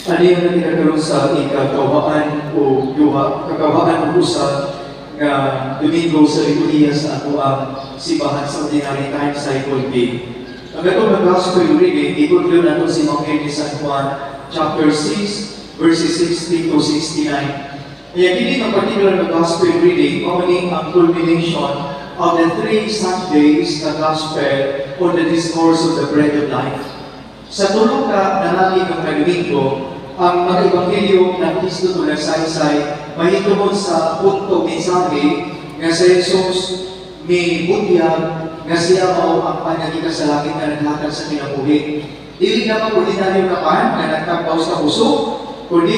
Aniya na kita sa ikakawaan o duha, kakawaan o usa nga Domingo sa liturhiya sa atoang simbahan sa Ordinary Time Cycle B. Ang atong nga Gospel reading, itudlo nato sa Ebanghelyo ni San Juan, chapter 6, verses 60 to 69. Kaya kini nga particular nga Gospel reading, mao ni ang culmination of the 3 Sundays na Gospel on the discourse of the bread of life. Sa tulo ka nangagi ng Domingo, ang mga ebanghelyo ng Kristo to nagsaysay mahitungod sa punto mensahe nga si Jesus mi butyag nga siya mao ang pan nga gikan sa langit nga naghatag sa kinabuhi. Dili lamang ordinaryo nga pan nga nagtapaw sa kusog, kundi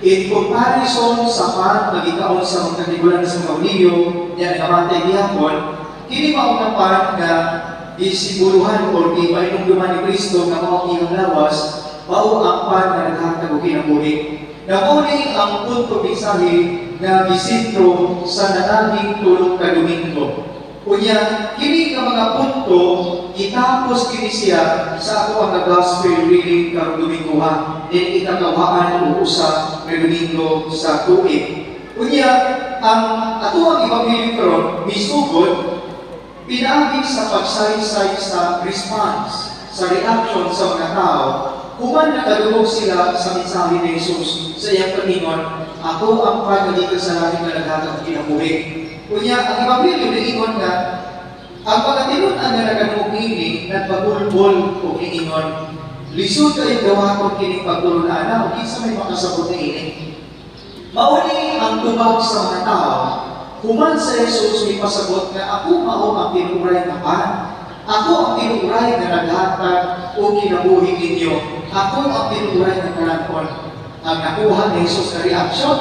in comparison sa pan nga gikaon sa mga katigulangan sa mga Hudiyo niya namatay gihapon, kini mao nga pan nga gisimboluhan o gipainumduman ni Kristo nga mao ang iyang lawas, mao ang pan nga naghatag og kinabuhi. Namuni ang punto mensahe nga gisentro sa nangaging tulo ka Domingo. Unya, kini nga mga punto gitapos kini siya sa ato ang gospel reading karong Domingo ha, din ikakawaan o usa nga Domingo sa tuig. Unya, ang ato ang ebanghelyo karon misugod pinaagi sa pagsaysay sa response, sa reaction sa mga tao, human nakadungog sila sa mensahe ni Jesus sa iyang paningon, "Ako ang pan nga gikan sa langit nga naghatag og kinabuhi." Unya, ang ebanghelyo niingon nga, ang mga tinun-an nga nakadungog niini, nagpagulbol o niingon, "Lisod kayong dawaton kining pagtulun-an, o kinsa may makasabot niini?" Mauni ang tubag sa mga tao, human sa Jesus may pasabot nga ako mao ang tinuray nga pan. Ako ang tinuray nga naghatag og kinabuhi ninyo. Ako ang tinuray nga kalan-on. Ang nakuha ni Jesus na reaksyon,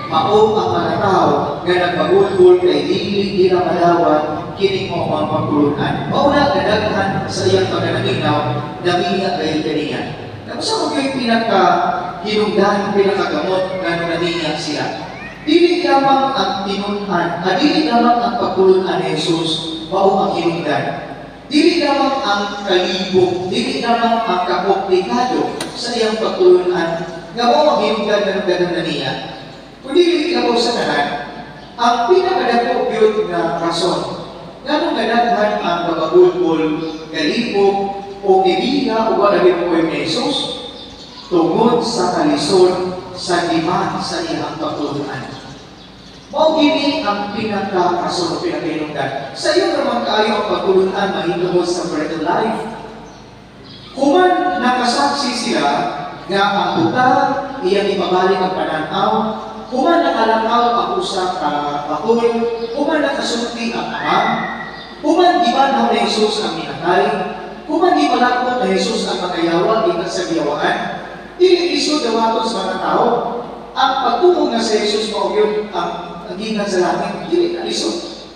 mao ang mga tao nga nagpagulgol kay dili nila madawat kining mao ang pagtulunan. Mao na kadaghan sa iyang pagkanaminaw, namiya kay kaniya. Nakusa mo yung pinaka hinungdan, pinakagamot nga namiya sila. Dili lamang ang tinun-an, dili lamang ang pagtulunan ni Jesus mao ang hinungdan. Dili lamang ang kalibog, dili lamang ang kakomplikado sa iyang pagtulunan nga mao ang hinungdan nga nagdagan na niya. Kundi labaw sa tanan, ang pinakadako gyud nga rason nganong gadaghan ang babagulgol, galibog o gibiga o wala mo ni Jesus tungod sa kalisod sa demand sa iyang pagtulunan. Mao gini ang pinaka-rason o pinakahinungdan. Sa iyo naman kaayo ang pagtulunan mahitungod sa bread of life. Human nakasaksi sila nga ang buta iyang ipabalik ang pananaw, human nakalakaw ang usa ka bakol, human nakasulti ang amang, human gibanhaw ni Jesus ang minatay, human gipalakot ni Jesus ang mga yawa gikan sa giyawaan, dili lisod dawaton sa mga tao. Ang pagtuo nga sa Jesus mao gyud ang gikan sa langit, dili na lisod.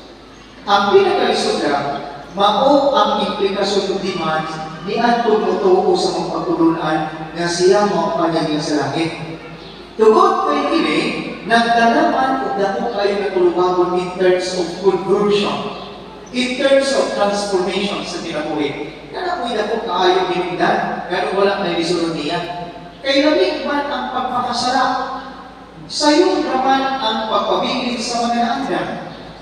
Ang pinakalisod lang, mao ang implikasyon ng demands ni adto motuo sa mga pagtulunan nga siya mao ang pan gikan sa langit. Tungod kay kini, nagdalaman og dako kayo nga tulubagon in terms of conversion, in terms of transformation sa kinabuhi. Kana ko'y dako kaayo hinungdan, pero wala na lisulon niya. Kay lami man ang pagpakasala, sayon raman ang pagpabilin sa mga naandam,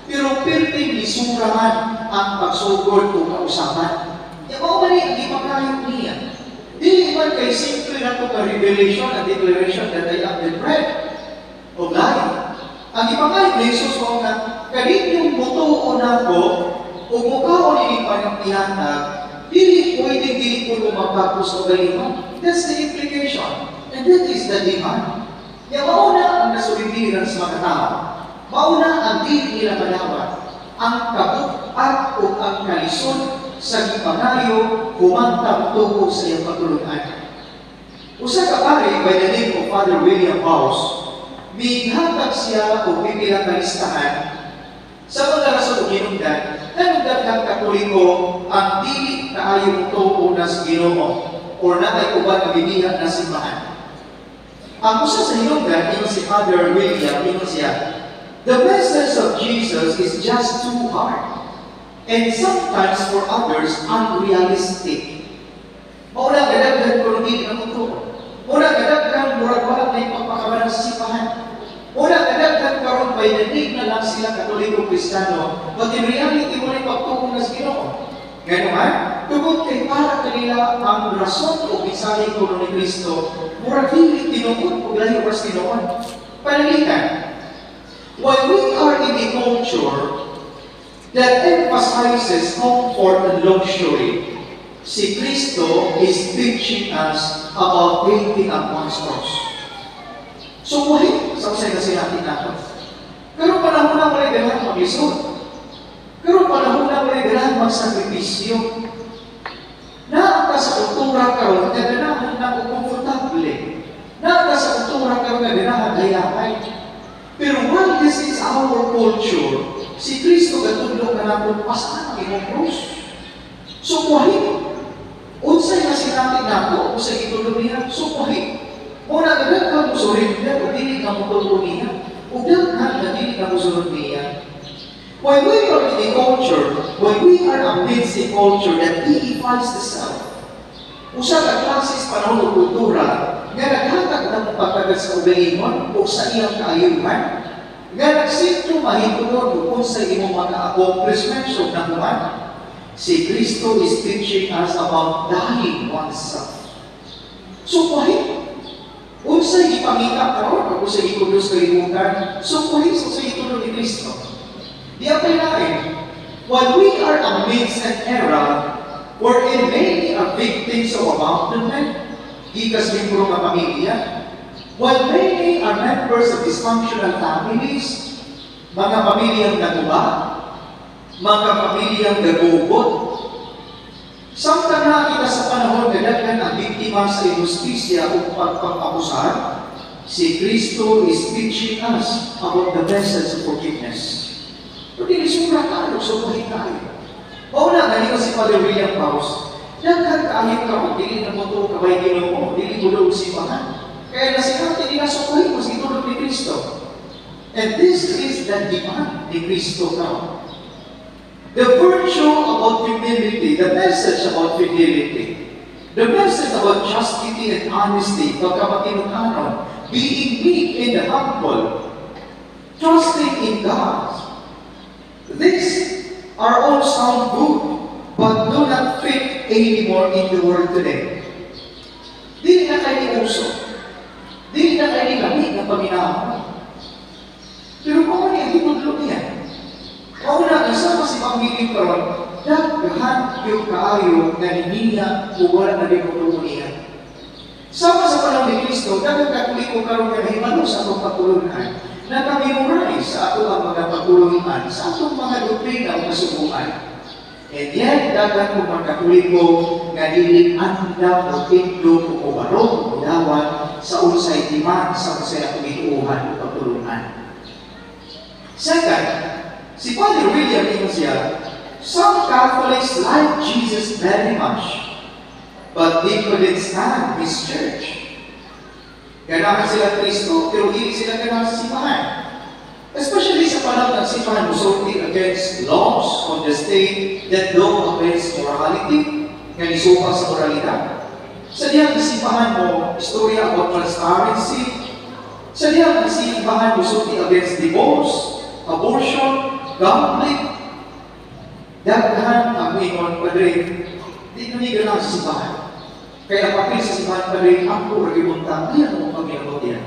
pero perting lisura man ang pagsugod o kausaban. Ya mao man ni ang gipangayok niya. Dili man kay simple na to ka revelation and declaration that I am the bread of life. Ang gipangayok ni Jesus mao nga kaninyong mutuo nako ug mukaon ini panang ihatag, dili pwedeng dili ko mapagos o galingon. That's the implication. And that is the demand. Ya mao na ang nasulibiran sa mga tao. Mao na ang dili nila madawat. Ang kabuk-at o ang kalisod sa gipangayo humantang tuo sa iyang pagtulunan. Usa ka pare by the name of Father William Baus, mihatag siya og pipila ka listahan sa mga rason o hinungdan nganong daghang Katoliko ang dili kaayo motuo na sa Ginoo or naay uban nga bibiha na simbahan. Ang usa sa hinungdan, ingon si Father William, ingon siya, "The message of Jesus is just too hard and sometimes for others unrealistic." Mao na kadaghan ko dili na motuo. Mao na kadaghan by the name na lang sila Katoliko, Kristiyano, but in reality, wala pagtuo na sa Ginoo. Ngano man, tungod kay para kanila ang rason o mensahe kuno ni Kristo, murag dili tinuod ug lahi ra sa tinuod. Pananglitan, while we are in a culture that emphasizes comfort and luxury, si Kristo is teaching us about taking up one's cross. So, wahit sa usay na sinabi nato. Pero panahon na wala ganahan maglisod. Pero panahon na wala ganahan magsakripisyo. Naa ka sa kultura karon nga ganahan na og komportable. Naa ka sa kultura karon nga ganahan hayahay. Pero while this is our culture, si Kristo gatudlo kanato, pasaan ang imong krus. So wahit unsay nasinati nato o sa gitudlo niya, so wahit. Muna daghan ka mo surrender o dili ka mo tuo niya. O daghan na dili ka mo sunod niya. When we are in a culture, when we are amidst a culture that deifies the self, usa ka klases panahon o kultura nga naghatag ng pagtagal sa kaugalingon o sa iyang kaayuhan, nga nagsentro mahitungod ug sa imong mga accomplishments o nahuman, si Kristo is teaching us about dying oneself. So, wahit unsay ipangita karon ug unsay gitudlo sa kalibutan, so wahit sa unsay gitudlo ni Kristo. Di apay lain, while we are amidst an era wherein many are victims of abandonment, gikas membro nga pamilya, while many are members of dysfunctional families, mga pamilyang naguba, mga pamilyang nagugot, samtang nakita sa panahon nga daghan ang biktima sa injustisya o pagpang-akusar, si Kristo is teaching us about the message of forgiveness. Pero dili sura kaayo, subuhin kaayo. Mao na, ganito si Father William Paus, daghan kaayo karon dili na mo tuo kabay Ginoo, dili mo doon simbahan. Kaya nasinati nila sukuhin mo sa itulog ni Kristo. And this is the demand ni Kristo karon. The virtue about humility, the message about fidelity, the message about chastity and honesty, pagkamatinud-anon, being meek and humble, trusting in God. These are all sound good, but do not fit anymore in the world today. Dili na kay ni uso. Dili na kay ni lami nga paminawon. Pero mao ni ang gitudlo niya. Mao na ang sama si Pangilin karon, daghan yung kaayo nga niniya o wala na din mo niya. Sama sa panahon ni Kristo, daghang Katoliko karon nga nahimalo sa atong pagtulunan, naka-memorize sa ato ang mga pagtulunan, sa atong mga doktrina o kasuguan. And yet, daghan kong mga Katoliko nga dili andam o tindog o kubarog o dawat sa unsay demand sa unsay atong gituohan o pagtulunan. Second, si Father William ingon siya, some Catholics like Jesus very much, but they couldn't stand His church. Ganahan sila Kristo, pero hindi sila ganahan sa simbahan. Especially sa panahon ng simbahan musulti against laws of the state that go against morality, nga nisupak sa moralidad. Sa diyang simbahan mo, istorya about transparency. Sa diyang simbahan musulti against divorce, abortion, gambling. Daghan ang ingon, "Padre, di na ni ganahan sa simbahan. Kaya ang papel sa simbahan, Padre, ako ra gibuntang, kaya mo pag yan."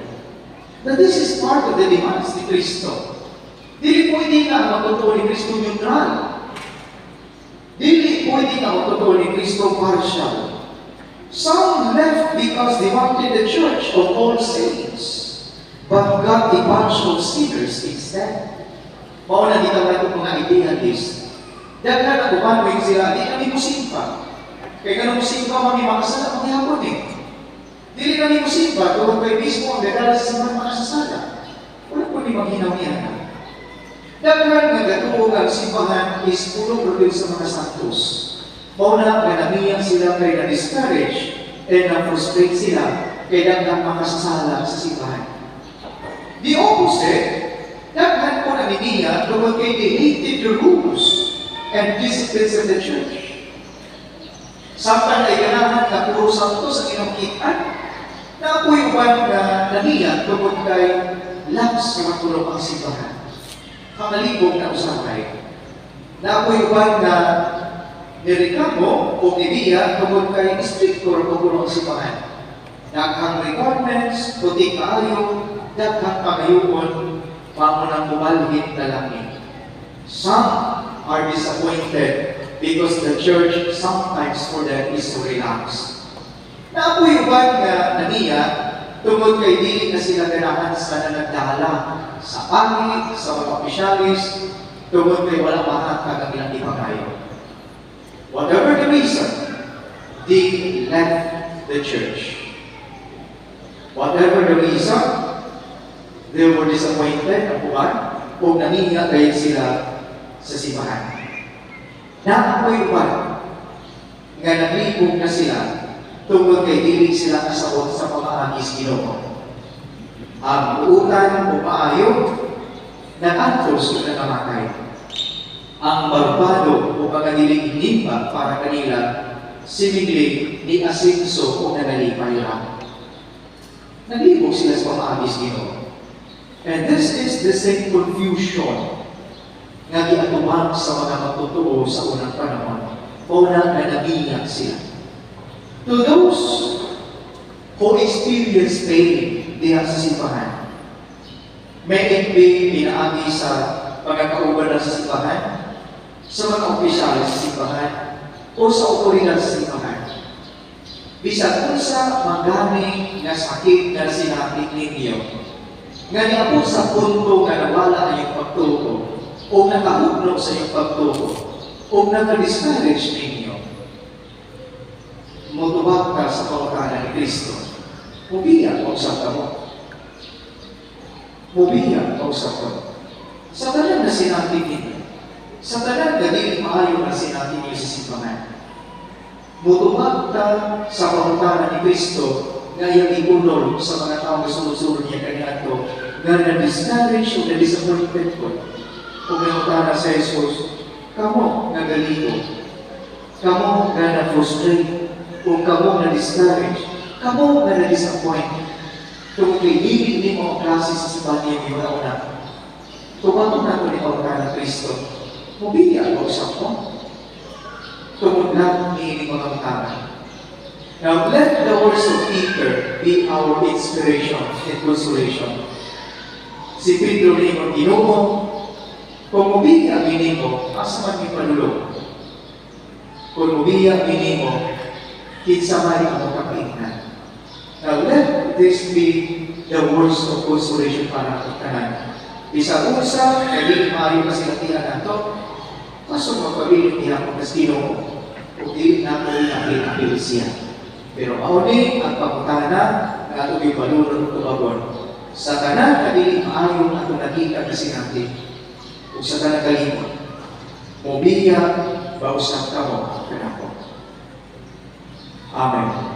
Now this is part of the demands ni Kristo. Dili pwede nga ang magtotoo ni Kristo neutral. Dili pwede nga ang magtotoo ni Kristo partial. Some left because they wanted the church of all saints, but got a bunch of sinners instead. Mao na dito na mga idealist. Daghan ang uban mo sila, di kami musimba. Kay kanang musimba mami makasala paghihapon eh. Dili kami musimba tungod kay mismo ang gadala sa simbahan makasasala. Wala po ni maghinaw niya. Daghan nga gatuo nga ang simbahan is puno ra sa mga santos. Mao na nga namiyang sila kay na-discourage and na-frustrate sila kay daghang makasasala sa simbahan. The opposite, daghan po na niya tungod kay they hated the rules and disciplines of the church. Samtang ay ganahan nga puro santos ang inyong kitaan, naapoy uban nga naniya tungod kay laps sa matulog ang simbahan. Kamalibog na usahay. Naa poy uban nga nireklamo o nibiya tungod kay stricto ra kuno ang simbahan. Daghang requirements, puti kaayo, daghang pangayuon, mao nang mubalhin na lang ni. Some are disappointed because the church sometimes for them is so relaxed. Naa poy uban nga naniya tungod kay dili na sila ganahan sa nanagdala sa pari, sa mga opisyalis, tungod kay wala mahatag ang ilang ipangayo. Whatever the reason, they left the church. Whatever the reason, they were disappointed, ang uban, o nangiya kayo sila sa simbahan. Naa poy uban nga naglibog na sila tungod kay dili sila kasabot sa pamaagi sa Ginoo. Ang buutan o maayo, nag-antos o nangamatay. Ang barbado o mga dili inimba para kanila, seemingly ni asenso o nanalipay lang. Naglibog sila sa pamaagi sa Ginoo. And this is the same confusion nga giatubang sa mga magtotoo sa unang panahon. O na nga nagiyak sila. To those who experience pain diha sa simbahan, may it be pinaagi sa mga kauban sa simbahan, sa mga opisyal sa simbahan, o sa otoridad sa simbahan. Bisan unsa magani nga sakit nga sinapit ninyo, nga niabot sa punto nga nawala ang iyong pagtuo, o nakahugno sa iyong pagtuo, o naka-discourage ninyo, motubag ka sa pangutana ni Kristo. Mubiya o sa kamo. Mubiya o sa kamo. Sa tanan na sinapit ninyo, sa tanan nga dili maayo na sinapit ninyo sa simbahan, mutubag ka sa pangutana ni Kristo nga iyang iunol sa mga taong sunod-sunod niya kaniadto nga na-discourage o na-disappointed ko. Kung nangutana sa Jesus, kamo nga galigo, kamo nga na-frustrate, o kamo nga na-discourage, kamo nga na-disappoint, tungod kay dili nimo ang klase sa simbahan niya yung una. Tubagon nato ni pangutana ni Kristo, mubiya ba usab mo? Tungod lang ni mga butana. Now, let the words of Peter be our inspiration and consolation. Si Pedro ningon, "Ginoo, kung mubiya mi nimo, asa man mi padulong? Kung mubiya mi nimo, kinsa man among kapiingnan?" Now, let this be the words of consolation para sa tanan. Bisan unsa, kay dili maayo kasi natian nato, kaso magpabilin gihapon kas Ginoo, ug dili nato apil-apil siya. Pero mao ni ang pangutana nga ato gibalunon ug tubagon. Sa tanan nga dili maayo ato nakita kasinati, ug sa tanan kalimot, mobiya ba usab kamo kanako? Amen.